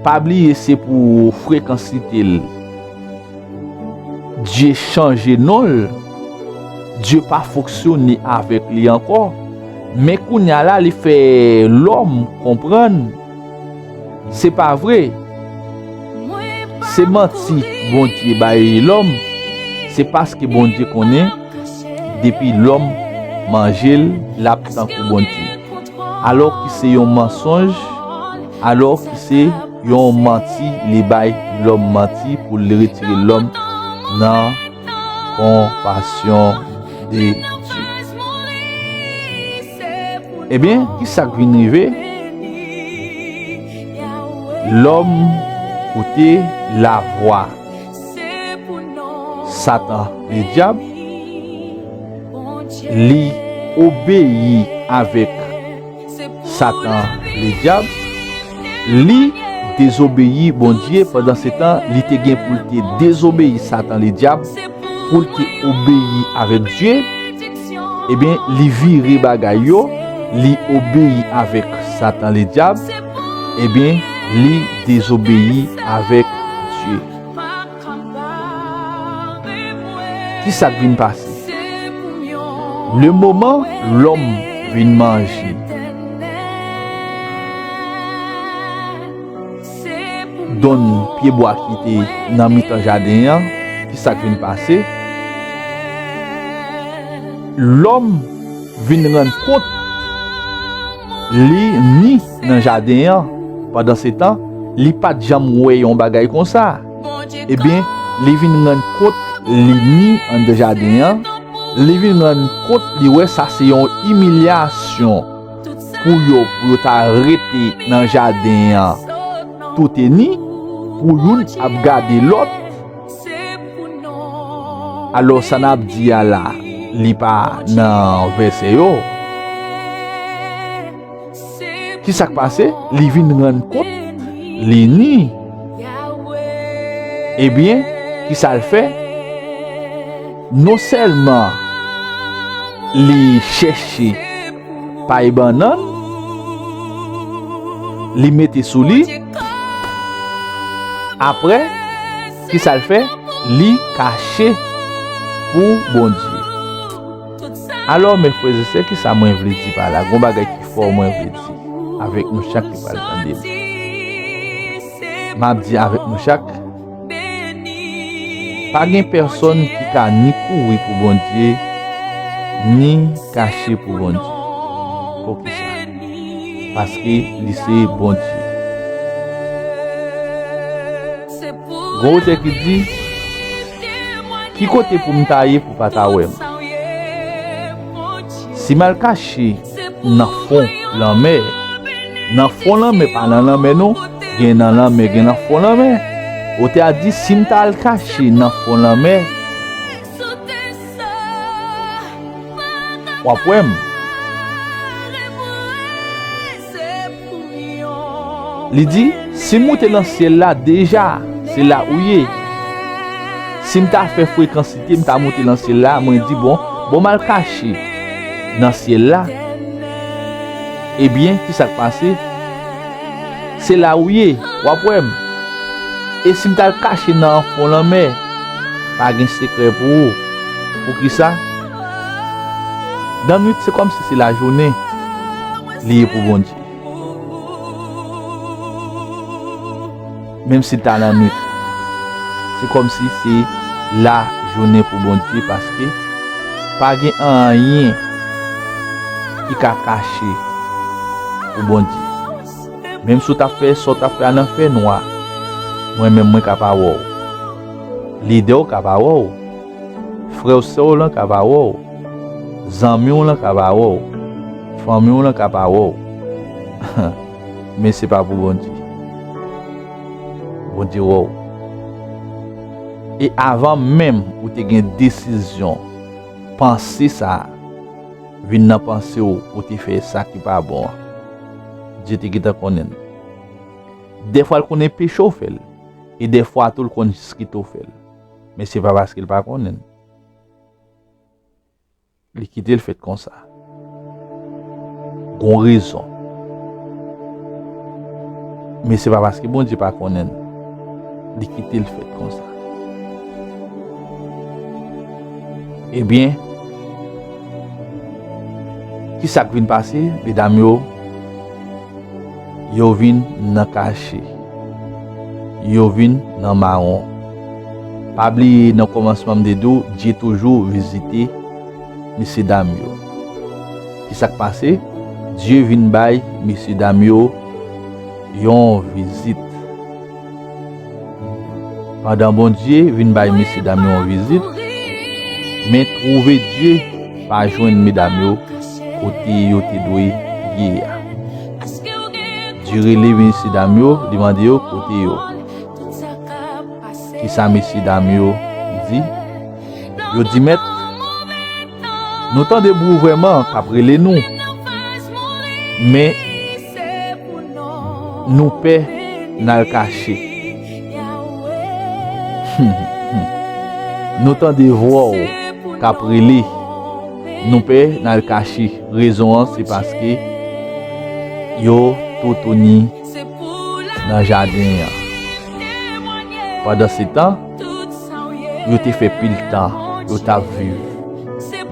pa bliye se pou frekansite l. Dye chanje non l. Dye pa fonksyone avèk li ankò. Men kounye a la, li fè lòm konprann se pa vre. Se manti Bondye bay lòm. Se paske Bondye konnen depi lòm manje l, l ap tankou Bondye. Alò ki se yon mansonj, alò ki se yon manti, li bay lòm manti pou l retire lòm nan konpasyon de Dye. Ebyen, ki sa k vin rive? Lòm koute lavwa Satan Ledyab, li obeyi avèk Satan Ledyab, li dezobeyi Bondye. Pandansetan, li te gen pou l te dezobeyi Satan Ledyab, pou l te obeyi avèk Dye. Ebyen, li vire bagay yo, li obeyi avèk Satan Ledyab, ebyen, li dezobeyi avèk Dye. Ki sa k vin pase? Le moman lòm vin manje donn pyebwa ki te nan mitan jaden an, ki sa k vin pase? Lòm vin rann kont li ni nan jaden an. Pandansetan, li pa t janm wè yon bagay konsa. Ebyen, li vin rann kont li ni anndan jaden an. Li vin rann kont li wè sa se yon imilyasyon pou yo, pou yo ta rete nan jaden an touteni, pou youn ap gade lòt. Alò, sa n ap di a la, li pa nan vèsè yo. Ki sa k pase? Li vin rann kont li ni. Ebyen, ki sa l fè? Non sèlman li chèche pay bannann, li mete sou li. Apre, ki sa l fè? Li kache pou Bondye. Alò, mes frères et sœurs, ki sa mwen vle di pa la? Gon bagay ki fò mwen vle di avèk nou chak ki pral tande m. M ap di avèk nou chak, Pa gen pèsonn ki ka ni kouri pou Bondye, ni kache pou Bondye. Poukisa? Paske li se Bondye. Gon otè ki di, ki kote pou m ta ye pou pa ta wè m? Si m al kache nan fon lanmè, nan fon lanmè, pa nan lanmè non, gen nan lanmè, gen nan fon lanmè. Otè a di, si m ta al kache nan fon lanmè, w ap wè m. Li di, si m moute nan syèl la, deja, se la ou ye. Si m ta fè frekansite, m ta moute nan syèl la, mwen di, bon, bon, m al kache nan syèl la. Ebyen, ki sa k pase? Se la ou ye, w ap wè m. E si m t al kache nan fon lanmè, pa gen sekrè pou ou. Poukisa? Nan nwit, se kòmsi se lajounen li ye pou Bondye. Menm si l ta nan nwit, se kòmsi se lajounen pou Bondye, paske pa gen anyen ki ka kache pou Bondye. Menm si w t ap fè sa w t ap fè a nan fènwa, mwen menm mwen ka pa wè w. Lidè w ka pa wè w. Frè w, sè w lan ka pa wè w. Zanmi w lan ka pa wè w. Fanmi w lan ka pa wè w. Men se pa pou Bondye. Bondye wè w. E avan menm ou te gen desizyon, panse sa a vin nan panse w pou w te fè sa ki pa bon an, Dye te gentan konnen l. Dèfwa l konnen peche w fè l, e dèfwa tou l konn jis kite w fè l. Men se pa paske l pa konnen l. Li kite l fèt konsa. Gon rezon. Men se pa paske Bondye pa konnen l. Li kite l fèt konsa. Ebyen, ki sa k vin pase, medam yo? Yo vin nan kache. Yo vin nan mawon. Pa bliye, nan kòmansman m te di w, Dye toujou vizite mesyedam yo. Ki sa k pase? Dye vin bay mesyedam yo yon vizit. Pandan Bondye vin bay mesyedam yo yon vizit, men twouve Dye pa jwenn medam yo kote yo te dwe ye a. Dye rele mesyedam yo, li mande yo kote yo. Kisa mesyedam yo di? Yo di, Mèt, nou tande bri w vrèman k ap rele nou, men nou pè n al kache. Nou tande vwa w k ap rele, nou pè n al kache. Rezon an se paske yo toutouni nan jaden an. Pandansetan, yo te fè pil tan yo t ap viv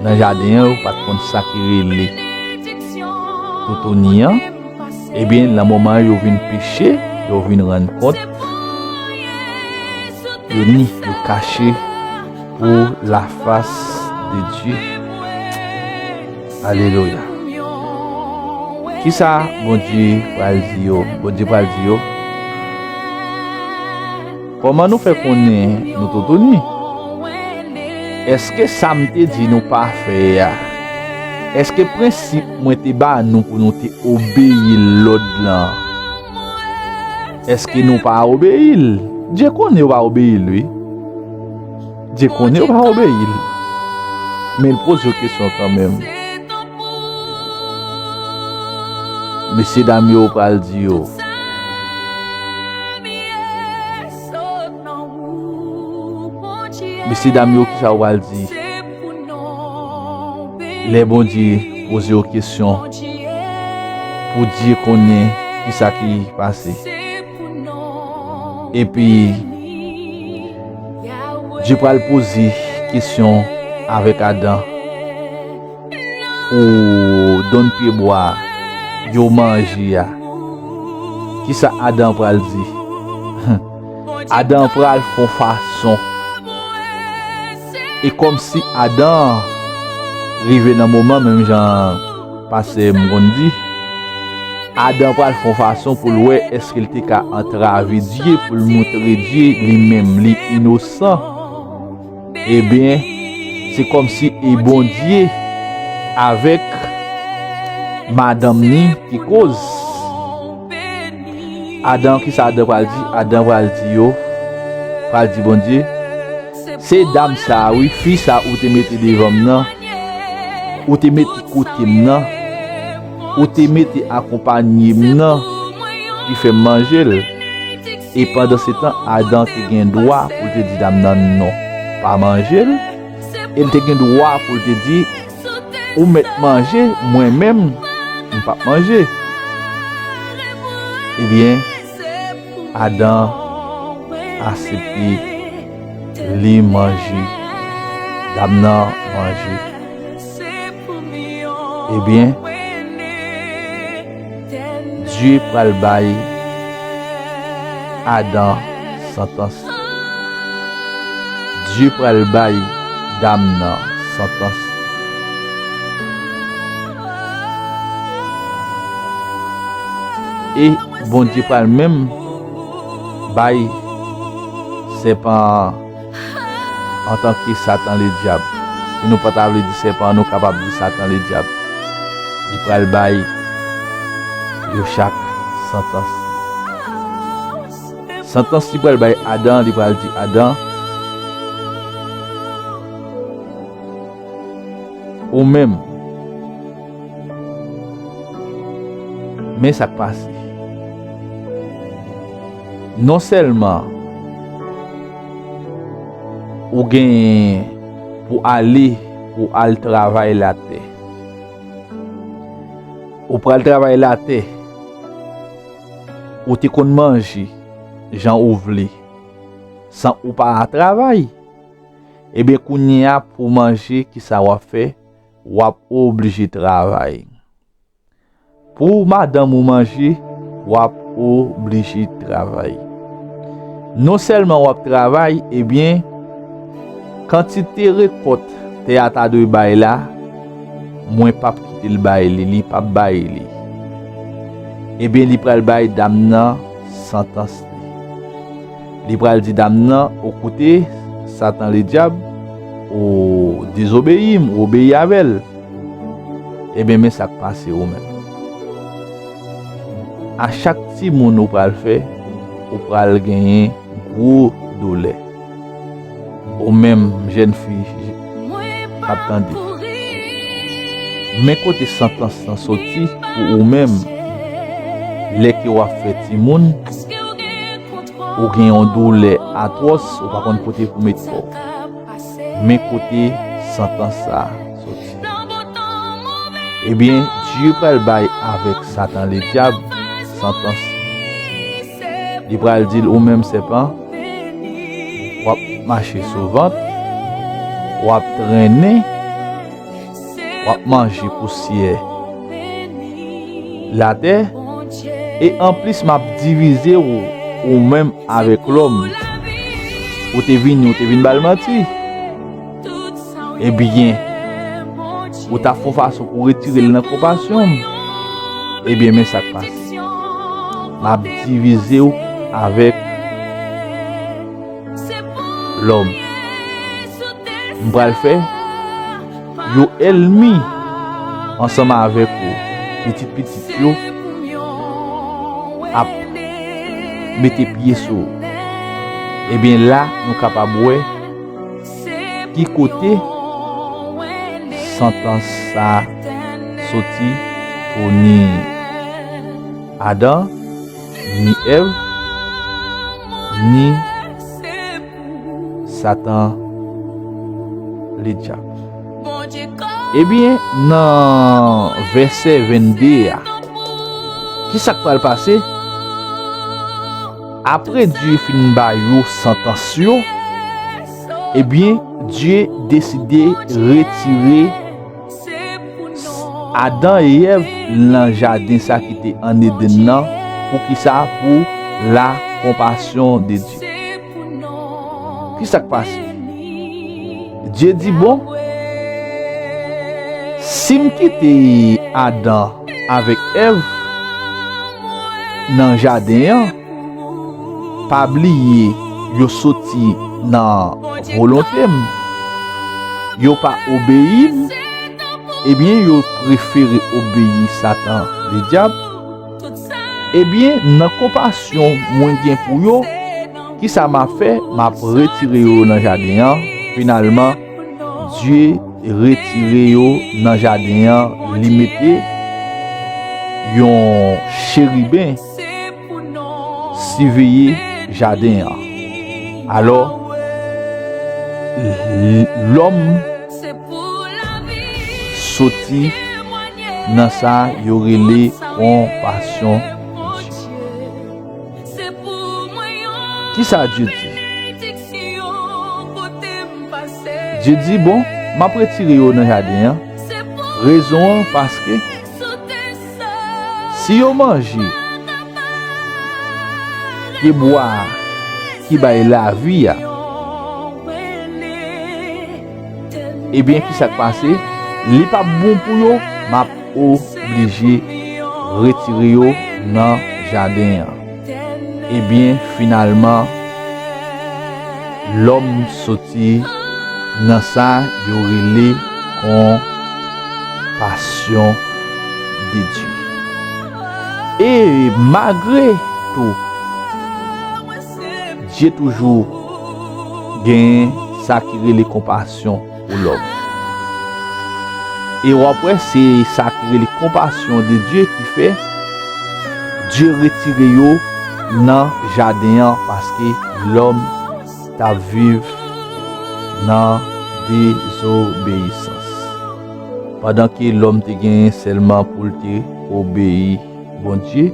nan jaden an, yo pa t konn sa ki rele toutouni an. Ebyen, nan moman yo vin peche, yo vin rann kont, yo ni, yo kache pour la face de Dieu. Alelouya. Kisa Bondye pral di yo? Bondye pral di yo, kòman nou fè konnen nou toutouni? Èske sa m te di nou pa fè a, èske prensip mwen te ba nou pou nou te obeyi lòd lan, èske nou pa obeyi l? Dye konnen yo pa obeyi l, wi. Dye konnen yo pa obeyi l. Men l poze yo kesyon kanmenm. Mesyedam yo pral di yo. Mesyedam yo, kisa yo pral di? Lè Bondye poze yo kesyon, pou Dye konnen kisa ki pase. Epi, Dye pral poze kesyon avèk Adan pou donn pyebwa yo manje a. Kisa Adan pral di? Adan pral fè yon fason E kòmsi Adan rive nan moman, menm jan pastè m konn di, Adan pral fè yon fason pou l wè èske l te ka antrave Dye, pou l montre Dye li menm li inosan. Ebyen, se kòmsi e Bondye avèk madanm ni ki koz. Adan, kisa Adan pral di? Adan pral di yo, pral di Bondye, se dam sa a wi, fi sa a ou te mete devan m nan, ou te mete kote m nan, ou te mete akonpanye m nan, ki fè m manje l. E pandan se tan, Adan te gen dwa pou l te di dam nan non, pa manje l. E l te gen dwa pou l te di, ou mèt manje, mwen menm, m p ap manje. Ebyen, Adan aksepte li manje. Dam nan manje. Ebyen, Dye pral bay Adan santans. Dye pral bay dam nan santans. E Bondye pral menm bay sèpan an antanke Satan Ledyab. Si nou pa ta vle di sèpan an, nou kapab di Satan Ledyab. Li pral bay yo chak santans. Santans li pral bay Adan, li pral di Adan, ou menm, men sa k pase. Non sèlman ou genyen pou ale, pou al travay latè. Ou pral travay latè. Ou te konn manje jan ou vle, san ou pa travay. Ebyen, kounye a, pou manje, kisa w ap fè? W ap oblije travay. Pou madanm ou manje, w ap oblije travay. Non sèlman w ap travay, ebyen, kantite rekòt tè a ta dwe bay la, mwen p ap kite l bay li, li p ap bay li. Ebyen, li pral bay dam nan santans li. Li pral di dam nan, ou koute Satan Ledyab, ou dezobeyi m, ou obeyi avè l. Ebyen, men sa k pase ou menm. A chak timoun ou pral fè, ou pral genyen gwo doulè. Ou menm, jèn fi k ap tande. Men kote santans lan soti pou ou menm, lè ke w ap fè timoun, ou gen yon doulè atwòs, ou pa konn kote pou met kò w. Men kote santans sa a soti. Ebyen, Dye pral bay avèk Satan Ledyab santans. Li pral di l, ou menm sèpan, w ap mache sou vant, w ap trennen, w ap manje pousyè latè, e anplis m ap divize w, ou menm avèk lòm. Ou te vini, ou te vin ba l manti. Ebyen, ou ta fè yon fason pou retire l nan konpasyon m. Ebyen, men sa k pase. M ap divize w avèk lòm. M pral fè yo ènmi ansanm avèk ou. Pitit pitit yo ap mete pye sou ou. Ebyen, la, nou kapab wè ki kote santans sa a soti pou ni Adan, ni Èv, ni Satan Ledyab. Ebyen, nan vèsè vennde a, ki sa k pral pase? Apre Dye fin ba yo santans yo, ebyen, Dye deside retire Adan e Èv nan jaden sa ki te ann Edenn nan. Poukisa? Pou la konpasyon de Dye. Ki sa k pase? Dye di, "Bon, si m kite Adan avèk Èv nan jaden an, pa bliye yo soti nan volonte m, yo pa obeyi m, ebyen yo prefere obeyi Satan, Ledyab. Ebyen, nan konpasyon mwen gen pou yo, kisa m ap fè? M ap retire yo nan jaden an." Finalman, Dye retire yo nan jaden an, li mete yon cheriben siveye jaden an. Alò, l-, lòm soti nan sa yo rele konpasyon Bondye. Kisa Dye di? Dye di, "Bon, m ap retire yo nan jaden an." Rezon an, paske si yo manje pyebwa ki bay lavi a, ebyen, kisa k pase? Li p ap bon pou yo, m ap oblije retire yo nan jaden an. Ebyen, finalman, lòm soti nan sa yo rele konpasyon de Dye. E malgre tou, Dye toujou gen sa ki rele konpasyon pou lòm. E w ap wè, se sa ki rele konpasyon de Dye ki fè Dye retire yo nan jaden an, paske lòm t ap viv nan dezobeyisans. Pandan ke lòm te genyen sèlman pou l te obeyi Bondye,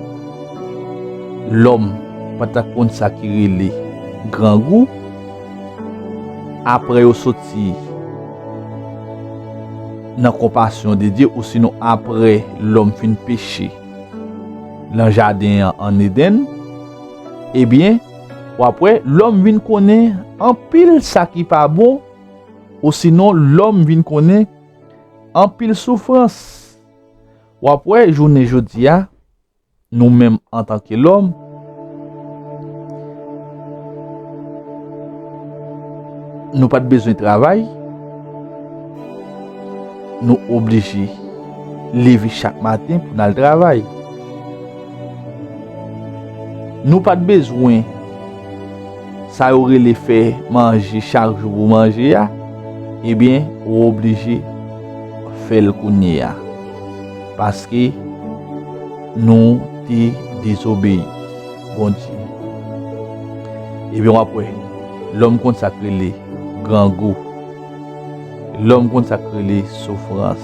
lòm pa t ap konn sa ki rele grangou. Apre yo soti nan konpasyon de Dye, osinon apre lòm fin peche nan jaden an, ann Edenn, ebyen, w ap wè, lòm vin konnen anpil sa ki pa bon, osinon lòm vin konnen anpil soufrans. W ap wè, jounen jodi a, nou menm antanke lòm, nou pa t bezwen travay, nou oblije leve chak maten pou n al travay. Nou pa t bezwen sa yo rele fè manje chak jou pou manje a, ebyen, ou oblije fè l kounye a. Paske nou te dezobeyi Bondye. Ebyen, w ap wè, lòm konn sa k rele grangou. Lòm konn sa k rele soufrans.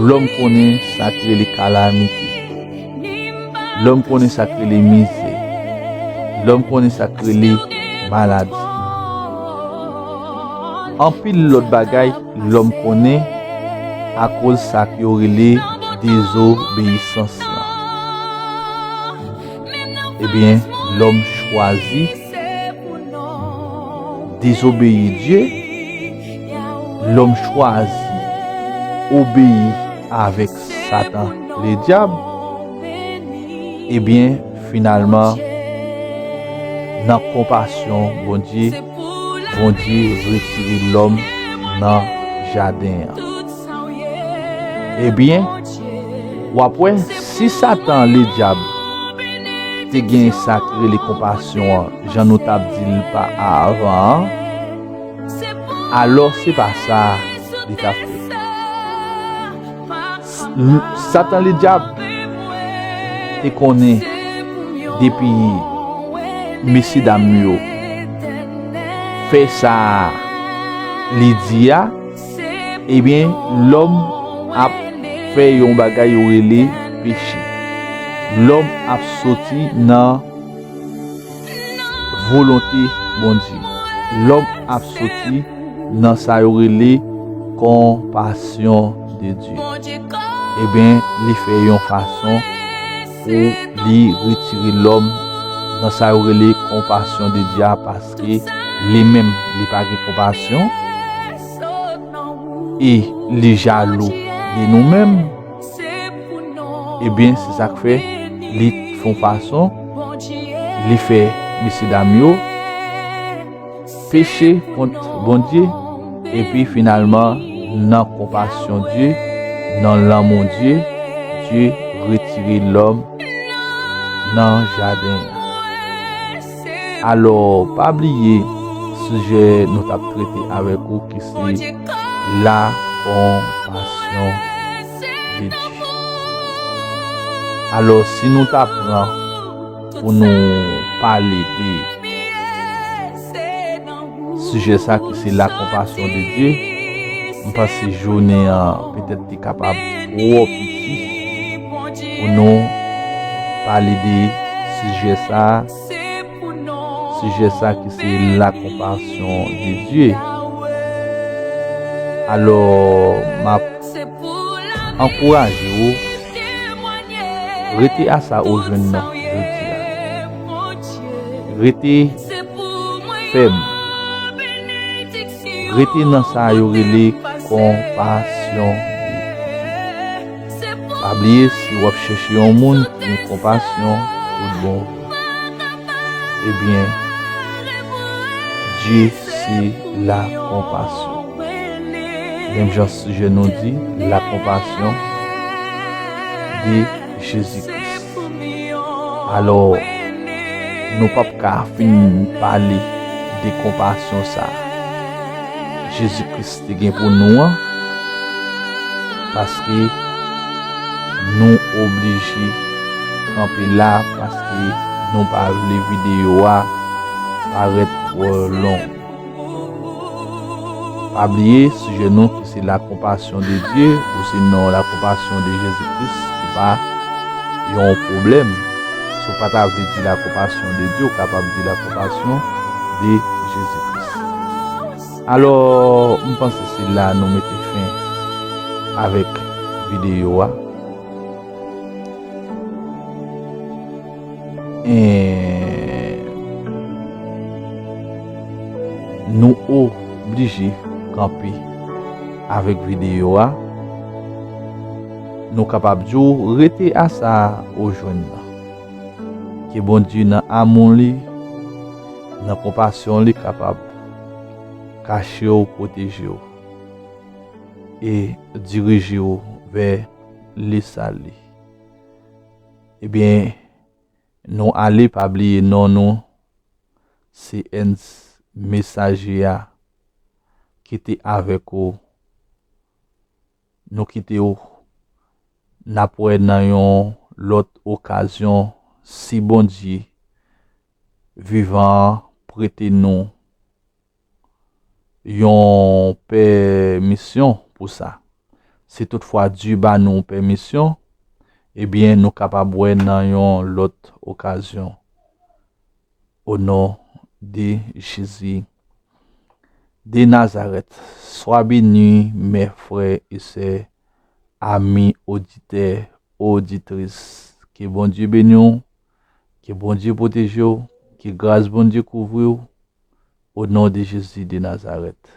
Lòm konnen sa k rele kalamite. Lòm konnen sa k rele mizè. Lòm konnen sa k rele maladi. Anpil lòt bagay lòm konnen akoz sa k yo rele dezobeyisans lan. Ebyen, lòm chwazi dezobeyi Dye, lòm chwazi obeyi avèk Satan, Ledyab, ebyen, finalman, nan konpasyon Bondye, Bondye retire lòm nan jaden an. Ebyen, w ap wè, si Satan, Ledyab, te gen sa ki rele konpasyon an, jan nou t ap di l pa avan an, alò se pa sa li t ap fè. S-, l-, Satan, Ledyab, te konnen depi mesyedam yo fè sa li di a, ebyen, lòm ap fè yon bagay yo rele peche. Lòm ap soti nan volonte Bondye. Lòm ap soti nan sa yo rele konpasyon de Dye. Ebyen, li fè yon fason pou li retire lòm nan sa yo rele konpasyon de Dye a, paske li menm, li pa gen konpasyon. e li jalou de nou menm, ebyen, se sa k fè li fè yon fason, li fè mesyedam yo peche kont Bondye, epi finalman, nan konpasyon Dye, nan lanmou Dye, Dye retire lòm nan jaden an. Alò, pa bliye sijè nou t ap trete avèk ou ki se la konpasyon de Dye. Alò, si nou ta pran pou nou pale de sijè sa ki se la konpasyon de Dye, m panse jounen an petèt te kapab twò piti pou nou pale de sijè sa, sijè sa ki se la konpasyon de Dye. Alò, m ap ankouraje w, rete a sa ou jwenn nan jodi a. Rete fèm. Rete nan sa yo rele konpasyon. Pa bliye, si w ap chèche yon moun ki gen konpasyon tout bon vre, ebyen, Dye se la konpasyon. Menm jan sijè nou di, la konpasyon de Jezi Kris. Alò, nou p ap ka fin pale de konpasyon sa Jezi Kris te gen pou nou an, paske nou oblije kanpe la, paske nou pa vle videyo a parèt twò long. Pa bliye, sijè nou ki se la konpasyon de Dye, osinon la konpasyon de Jezi Kris, ki pa yon pwoblèm. Si w pa ta vle di la konpasyon de Dye, ou kapab di la konpasyon de Jezi Kris. Alò, m panse se la nou mete fen avèk videyo a. E nou oblije kanpe avèk videyo a. Nou kapab di w rete a sa ou jwenn nan. Ke Bondye nan amou li, nan konpasyon li kapab kache w, pwoteje w e dirije w vè lesali. Ebyen, nou ale, pa bliye non nou, se Ernst Messager a ki te avèk ou. Nou kite w, n ap wè nan yon lòt okazyon, si Bondye vivan an prete nou yon pèmisyon pou sa. Si toutfwa Dye ba nou pèmisyon, ebyen, nou kapab wè nan yon lòt okazyon. Au nom de Jésus de Nazareth, sois béni, mes frères et sœurs, amis auditeurs, auditrices. Ke Bondye beni w, ke Bondye pwoteje w, ke gras Bondye kouvri w. Au nom de Jésus de Nazareth.